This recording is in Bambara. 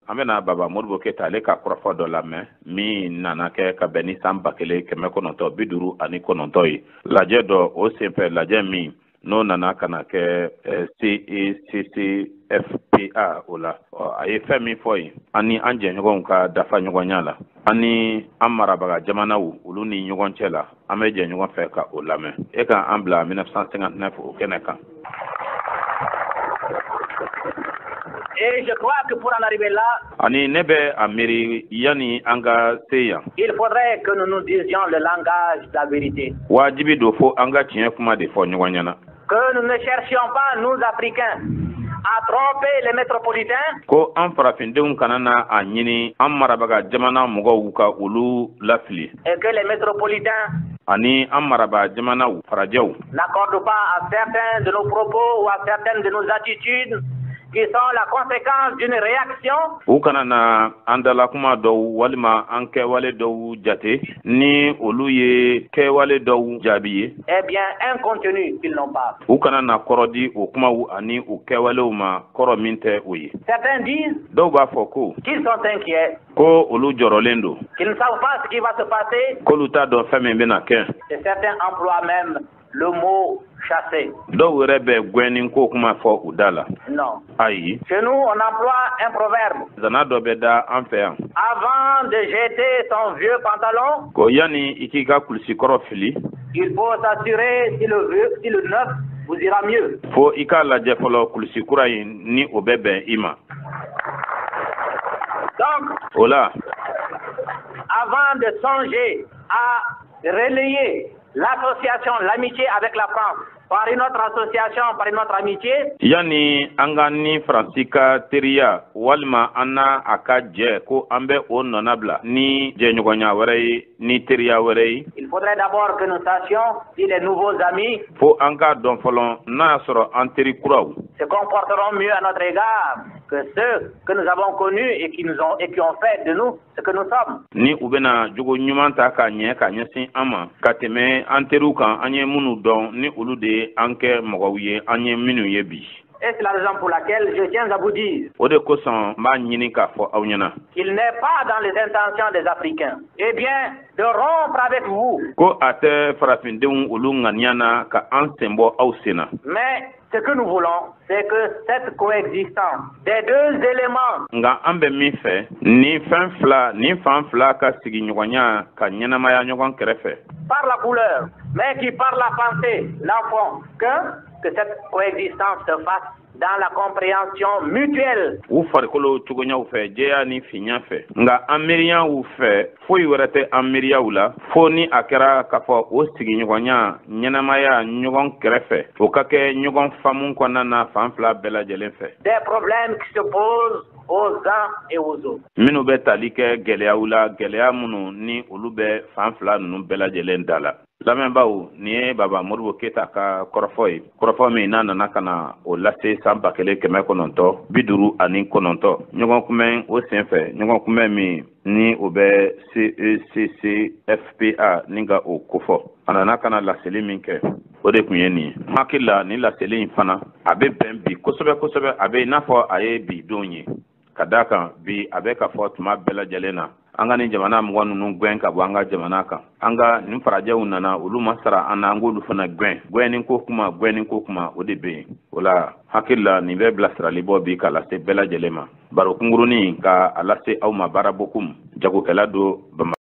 An bɛna Baba Modibo Keyita ale ka kɔrɔfɔ dɔ lamɛn min nana kɛ ka bɛn ni san 1959 ye, lajɛ dɔ o senfɛ, lajɛ min n'o nana ka na kɛ CECCFPA o la. A ye fɛn min fɔ yen, an ni an jɛɲɔgɔnw ka dafa ɲɔgɔnya la, an ni an marabaga jamanaw olu ni ɲɔgɔn cɛ la, an bɛ jɛ ɲɔgɔn fɛ ka o lamɛn. E ka an bila 1959 o kɛnɛ kan. Et je crois que pour en arriver là, ani ne bɛ a miiri yanni an ka se yan, il faudrait que nous nous disions le langage de la vérité. Wajibi don fo an ka tiɲɛ kuma de fɔ ɲɔgɔn ɲɛna. Que nous ne cherchions pas, nous Africains, à tromper les métropolitains. Ko an farafindenw kana na a ɲini an marabaga jamana mɔgɔw ka olu lafili. Et que les métropolitains ani an maraba jamanaw farajɛw n'accordent pas à certains de nos propos ou à certaines de nos attitudes qui sont la conséquence d'une réaction. U kana na an dalakuma dɔw walima an kɛwale dɔw jate ni olu ye kɛwale dɔw jaabi ye. Eh bien, un contenu qu'ils n'ont pas. U kana na kɔrɔ di o kumaw ani u kɛwalew ma, kɔrɔ min tɛ o ye. Certains disent dɔw b'a fɔ ko qu'ils sont inquiets, ko olu jɔrɔlen don, qu'ils ne savent pas ce qui va se passer. K'olu t'a dɔn fɛn min bɛna kɛ. Et certains emploient même le mot chasser. Dɔw yɛrɛ bɛ gɛnni ko kuma fɔ u da la. Non. Ayi. Chez nous, on emploie un proverbe. Zana dɔ bɛ da an fɛ yan. Avant de jeter son vieux pantalon, ko yanni i k'i ka kulusikɔrɔ fili, il faut s'assurer si le vieux, si le neuf vous ira mieux. Fo i k'a lajɛ fɔlɔ kulusi kura in ni o bɛ bɛn i ma. Donc, o la, avant de songer à relayer l'association, l'amitié avec la France par une autre association, par une autre amitié, yanni an ka ni Faransi ka teriya walima an n'a a ka jɛ ko an bɛ o nɔnabila ni jɛɲɔgɔnya wɛrɛ ye, ni teriya wɛrɛ ye, il faudrait d'abord que nous sachions si les nouveaux amis fo an k'a dɔn fɔlɔ n'a y'a sɔrɔ an teri kuraw se comporteront mieux à notre égard que ceux que nous avons connus et qui ont fait de nous ce que nous sommes. Ni u bɛna jogo ɲuman ta k'a ɲɛ ka ɲɛsin an ma ka tɛmɛ an teriw kan, an ye minnu dɔn, ni olu de ye an kɛ mɔgɔw ye an ye minnu ye bi. Et c'est la raison pour laquelle je tiens à vous dire O de kosɔn n b'a ɲini k'a fɔ aw ɲɛna qu'il n'est pas dans les intentions des Africains, eh bien, de rompre avec vous. Ko a tɛ farafindenw olu ŋaniya na ka an sen bɔ aw sen na. Mais ce que nous voulons, c'est que cette coexistence des deux éléments Nka an bɛ min fɛ, ni fɛn fila ni fan fila ka sigiɲɔgɔnya ka ɲɛnamaya ɲɔgɔn kɛrɛfɛ, par la couleur, mais qui par la pensée n'en font qu'un, que cette coexistence se fasse dans la compréhension mutuelle. U farikolo cogoyaw fɛ, jɛya ni finya fɛ, nka an miiriyaw fɛ, foyi wɛrɛ tɛ an miiriyaw la fo ni a kɛra k'a fɔ o sigiɲɔgɔnya ɲɛnamaya ɲɔgɔn kɛrɛfɛ, o ka kɛ ɲɔgɔn faamu kɔnɔna na fan fila bɛɛ lajɛlen fɛ. Des problèmes qui se posent aux uns et aux autres. Minnu bɛ tali kɛ gɛlɛyaw la, gɛlɛya minnu ni olu bɛ fan fila ninnu bɛɛ lajɛlen da la. Lamɛnbaaw, nin ye Baba Modibo Keyita ka kɔrɔfɔ ye, kɔrɔfɔ min n'a nana ka na o lase san 1959 ɲɔgɔn kunbɛn o senfɛ, ɲɔgɔn kunbɛn min ni o bɛ CECCFPA ni ka o kofɔ. A nana ka na laseli min kɛ, o de tun ye nin ye. N hakili la, nin laseli in fana a bɛ bɛn bi kosɛbɛ kosɛbɛ, a bɛ i n'a fɔ a ye bi don ye, ka d'a kan bi a bɛ ka fɔ tuma bɛɛ lajɛlen na an ka nin jamana mɔgɔ ninnu gɛn ka bɔ an ka jamana kan. An ka nin farajɛw nana, olu ma sara an na, an k'olu fana gɛn. Gɛnni ko kuma, gɛnni ko kuma, o de bɛ yen. O la, hakili la, nin bɛ bilasirali bɔ bi k'a lase bɛɛ lajɛlen ma. Baro kunkurunin ka a lase aw ma, baara bokum jagokɛla don Bamakɔ.